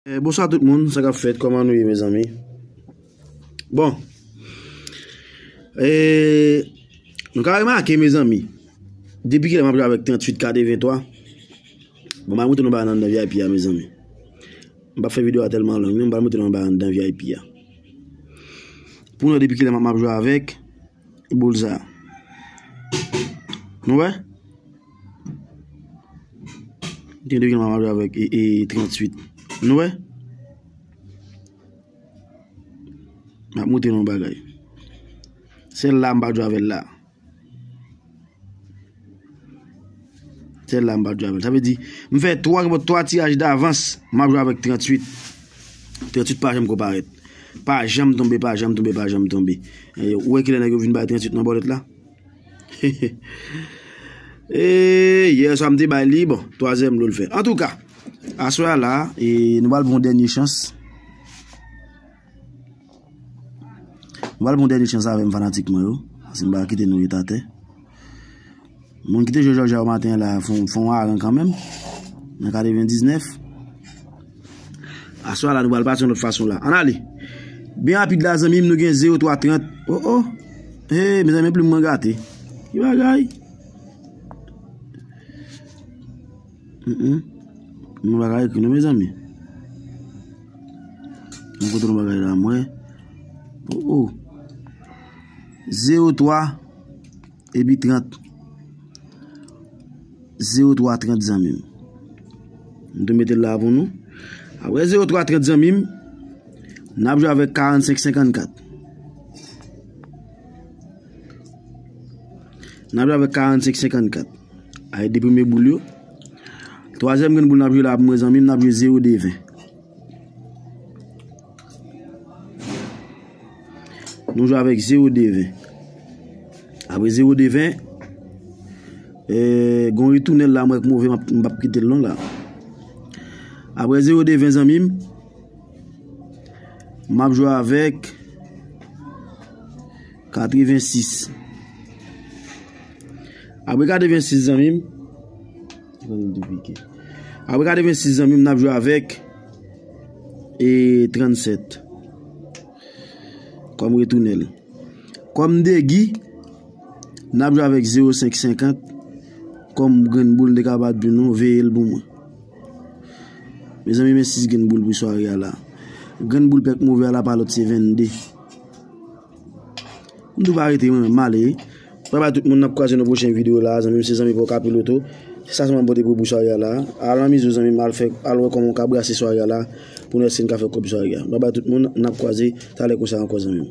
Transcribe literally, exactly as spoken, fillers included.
Eh, bonswa tout moun, sa k ap fèt, kòman nou ye, mezanmi? Bon, eh, nou ka remake, mezanmi, depi kilè m ap jwe avèk tranntuit katrevenntwa? Bon, m a montre nou bagay anndan V I P a, mezanmi. M p ap fè videyo a tèlman long, non, m pral montre nou bagay anndan V I P a. Pou nou, depi kilè m ap, m ap jwe avèk boul sa. Nou wè? Gen de kilè m ap jwe avèk e, e, tranntuit. Nou wè? M ap montre nou yon bagay. Sèl la m pa jwe avè l la. Sèl la m pa jwe avè l. Sa vle di, m fè twa, twa tiraj davans, m ap jwe avèk tranntuit. Tranntuit pa janm ko parèt. Pa janm tonbe, pa janm tonbe, pa janm tonbe. E, ou wè kilè nèg yo vin bay tranntuit nan bòlèt la? E, yè swa m te bay li, bon, twazyèm lo l fè. Antouka, aswè a la, e, nou pral pran yon dènye chans. Nou pral pran yon dènye chans avè m, fanatik mwen yo. Paske m pa kite nou ret atè. Moun ki te jwe Jòjya maten an la, fè yon, fè yon aran kanmenm. Nan katrevendiznèf. Aswè a la, nou pral pase yon lòt fason la. Ann ale. Byen rapid la, zanmi m, nou gen zewo twa trant. Oh, oh. Hey, mezanmi, plim mwen gate. Ki bagay? Mm, mm. Mwen pa ka ekri non, mezanmi. Mwen kontre yon bagay la, mwen. Oh, oh. Zewo twa epi trant. Zewo twa trant, zanmi m. M tou mete l la pou nou. Apre zewo twa trant, zanmi m, n ap jwe avèk karannsenk senkannkat. N ap jwe avèk karannsenk senkannkat. Ay, de premye boul yo. Twazyèm grenn boul n ap jwe la pou mwen, zanmi m, n ap jwe zewo de ven. Nou jwe avèk zewo de ven. Apre zewo de ven, eh, gon retounèl la, mwen k move, m ap, m p ap kite l non la. Apre zewo de ven, zanmi m, m ap jwe avèk katrevensis. Apre katrevensis, zanmi m, apre katrevensis, zanmi m, n ap jwe avèk, e, trannsèt. Kòm retounèl. Kòm degi, n ap jwe avèk zewo senk senkant. Kòm grenn boul, m te ka bat pou nou, veye l pou mwen. Mezanmi, men sis grenn boul pou sware a la. Grenn boul pèk move a la, pa lòt se vennde. M tou pa rete, mwen menm, m ale. Babay tout moun, n ap kwaze nan pwochen videyo la, zanmi m, se zanmi pa w Kapiloto. Se sa sèlman m pote pou, pou sware a la. Al anmize w, zanmi m, al fè, al wè kòman w ka brase sware a la. Pou nou wè si n ka fè kòb sware a. Babay tout moun, n ap kwaze talè konsa ankò, zanmi m.